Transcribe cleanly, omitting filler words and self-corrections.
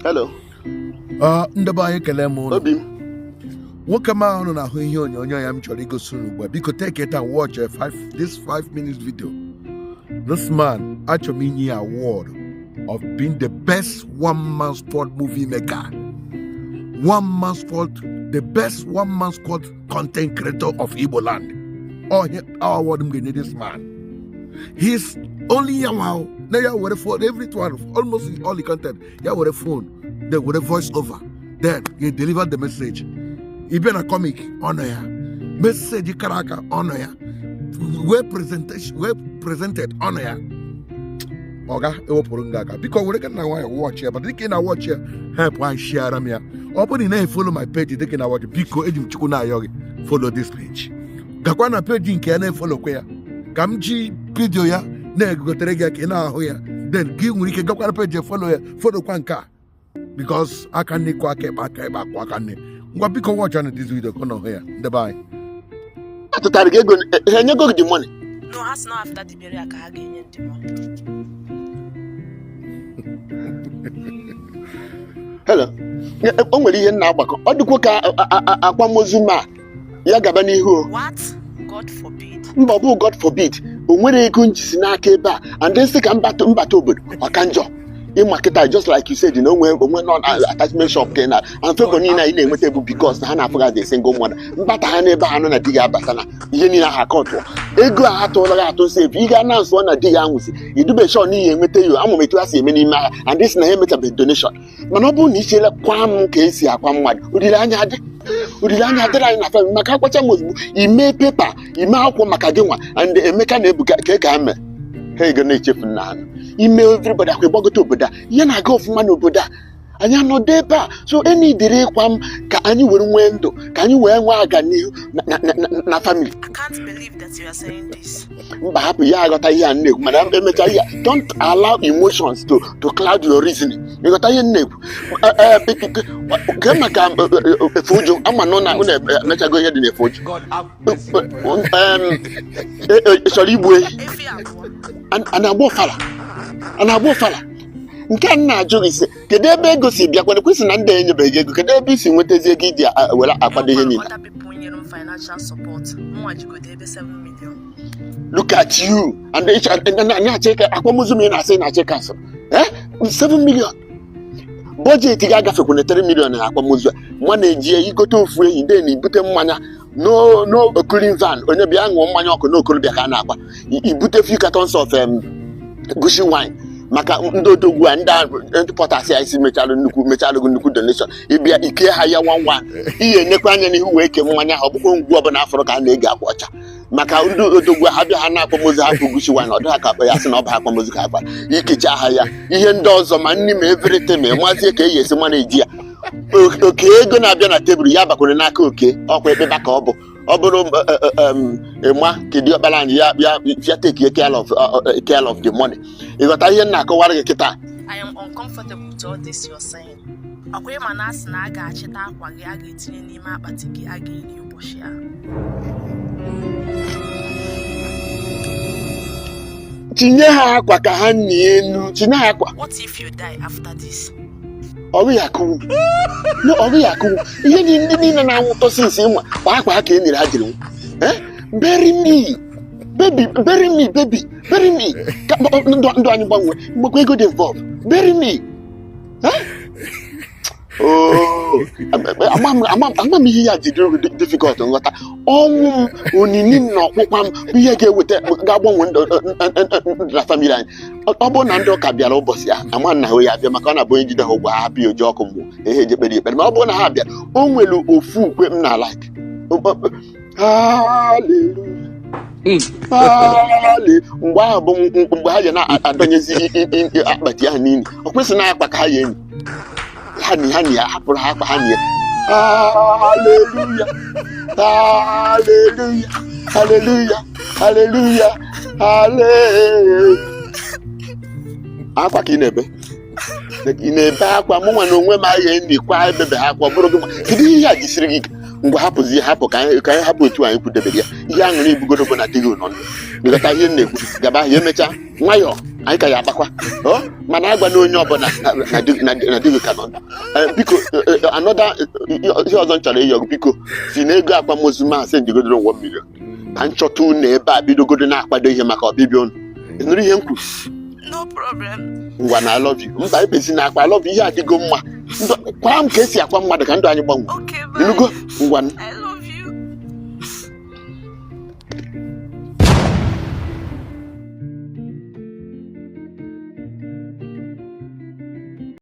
Hello. Ndị be anyị, ekele m ụnụ. Obi m. Nwoke m ahụ na-ahụ ihe onyonyo ya m chọrọ igosi unu ugbu a, biko take it and watch a five, this 5 minutes video. This man, achọrọ m inye ya award of being the best one man sport movie maker, one man sport, the best one man squad content creator of Igbo land. Award m ga-enye this man, he's only ya nwa na ya were phone, every one, almost all the content ya were phone, then were voice over, then he deliver the message. Ị bịa na comic, ọ nọ ya, message kara aka, ọ nọ ya, wee presentation, wee presented, ọ nọ ya. Ọga ewepụrụ nga aka, biko were ka na nwayọ watch ya, but dịka ị na-watch ya, help anyị share m ya. Ọ bụrụ na ị na-efollow my page dịka ị na-watch, biko eji m Chukwu na-ayọ gị, follow this page, gakwa na page nke ya na-efollowkwa ya, ka m ji video ya na-egotere gị ya ka ị na-ahụ ya. Then gị nwere ike gakwara page, follow ya, followkwa nke a, because aka nne kwọ aka ekpe, aka ekpe akwọ aka nne. Ngwa, biko watch na this video ka ọ na-ahụ ya, ndebe anyị. Atụtara gị ego, ha enyego gị the money? No, ha sị na after the burial ka ha ga-enye ndị money. Hello. O nwere ihe m na-agbakọ, ọ dịkwa ka akwamozu ma ya gaba n'ihu o. What? God forbid. Mba, ọ bụ God forbid, o nwere ego njisi n'aka ebe a, and then sị ka mbata obodo ọka njọ ịma kịta. Just like you said, na onwe nọ attachment shop ka ị na and favor niile anyị na-enweta bụ because na ha na-afụgazi single mother. Mbata ha n'ebe ha nọ na di gị abata na ihe niile ahụ akọtụọ ego a ha tụọla gị atụ sef. Ị ga na nsọ na di gị anwụsị idube shọ n'ihi enweta ya. Amụ m etu ha si eme n'ime agha, and this na ha emechabeghị donation. Mana ọ bụrụ na ichela kwa m ka esi akwa mmadụ, olileanya dị, olileanya adịrị anyị na family maka akwacha m ozugbo ime paper, ime akwụkwọ maka gị nwa and Emeka na Ebuka ka ka ha mee ha ego na-echefu nna ha ime. Everybody akwa ịgbagote obodo a, ihe na-aga ọfụma n'obodo a, anyị anọdụ ebe a. So enidiri ịkwa m ka anyị were nwee ndụ, ka anyị wee nwee aganihu na family. I can't believe that you are saying this. Mba, hapụ ya, aghọta ihe a m na-ekwu, mana emechaa ihe a, don't allow emotions to cloud your reasoning. Ịghọta ihe m na-ekwu? Ke maka efe ụjụ ama nọ na unu emechago ihe dị n'efe ụjụ. Ị chọrọ igbu ehi? Efi abụọ. A na-agba ọfala, a na-agba ọfala. Nke a m na-ajụ gị sị, kedu ebe ego si bịakwana? Kwesị na ndị enyebeghị ego, kedu ebe i si nwetazi ego iji were akwado ihe niile? Other people nyere m financial support. Mụnwa jigodo ebe 7 million. Look at you and na-achọ ka akwamozu m. Ị na-asị ị na-achọ cancel, eh, 7 million budget ga-agafekwana 3 million na akwamozu a. Nwa na-eji ya igote ofu ehi, ndị na ibute mmanya no no cooling van, onye bịa ṅụọ mmanya ọkụ n'okorobịa ka a na-akwa. Ibute few cartons of Gucci wine maka ndị odogwu a, ndị pọtasị a isi mechalụ nnukwu, mechalụ gị nnukwu donation. Ịbịa ike ha ya one one, ihe enekwa anya n'ihu wee kee mmanya ahụ. Ọ bụkwa ngwu ọbụla afọrọ ka a na-ege akwa ọcha maka ndị odogwu ha bịa ha na-akwamozu, ha bụ Gucci wine, ọ dịghị ka akpa ya sị na ọ bụ akwamozu ka akpa ikecha ha ya, ihe ndị ọzọ ma nri ma everything, ma mazie ka e esi mma na-eji ya. Oke ego na-abịa na tebụl ya bakwere n'aka oke ọkwa ekpeba ka ọ bụ ọ bụrụ ịma kedu ọkpara anyị ya ya ya take care of the money. Ịghọta ihe m na-akọwara gị kịta? I am uncomfortable with all this you're saying. Ọkwa ịma na asị na a ga-achịta akwa gị a ga-etinye n'ime akpati gị a ga-eri ụbọchị ahụ. Tinye ha akwa ka ha nie enu, tinye ha akwa. What if you die after this? Ọrụ ya akụwu no, ọrụ ya akụwu ihe ndị niile na-anwụtọ sinsi nwa kwa akwa ha ka e nyere ha jiri nwụ. Eh? Bury me baby, bury me baby, bury me ka ndụ anyị gbanwee mgbekwa ego dị involved. Bury me. Eh? Oh, ama m ihe ya ji dị difficult nghọta. Ọnwụ m, onini m na ọkpụkpa m bụ ihe ga-eweta ga-agbanwe ndụ ndụ na family anyị. Ọ bụrụ na ndị ụka bịara ụbọchị ahụ, ama na ha ya abịa maka ọ na-abụ onye jide ha ụgwọ, ha hapụ ya oji ọkụ mmụọ ihe eji ekpere ekpere. Ma ọ bụrụ na ha bịara, o nwere ofu ukwe m na like, hallelujah. Mgbe ahụ bụ mgbe ha ji na-adọnyezi akpati ahụ niile. Ọ kwesịrị na akpa ka ha ya enyi ha na ha na ya hapụrụ ha akpa ha na ya. Hallelujah, hallelujah, hallelujah, hallelujah, hallelujah. Akwa ka ị na-ebe, ị na-ebe akwa. Mụ nwa na onwe m agha enikwa ebebe ha akwa. Ọ bụrụ gị nwa, kedu ihe a jisiri gị ike? Ngwa, hapụzi, hapụ ka anyị hapụ otu anyị kwudebere ya. Ihe aṅụrị ibugoro bụ na di gị nọ. Ịghọta ihe m na-ekwu? Gaba ahịa, emechaa nwayọọ. Anyị ka ya akpakwa. Ọ mana agwa na onye ọbụla na di gị ka nọ ndụ. Biko, another ihe ọzọ m chọrọ ịyọ gị, biko, si na ego akwamozu m asị njigodoro 1 million ka m chọta unu ebe a, bidogodo na-akwado ihe maka ọbịbịa unu. Ị nụrụ ihe m kwuru? No problem. Ngwa na, I love you. Mba, ebezi na akwa. I love you. Ihe adịgo mma. Kwara m ka esi akwa mmadụ ka ndụ anyị gbanwee. Okay, bye. Ịnụgo? Ngwa. I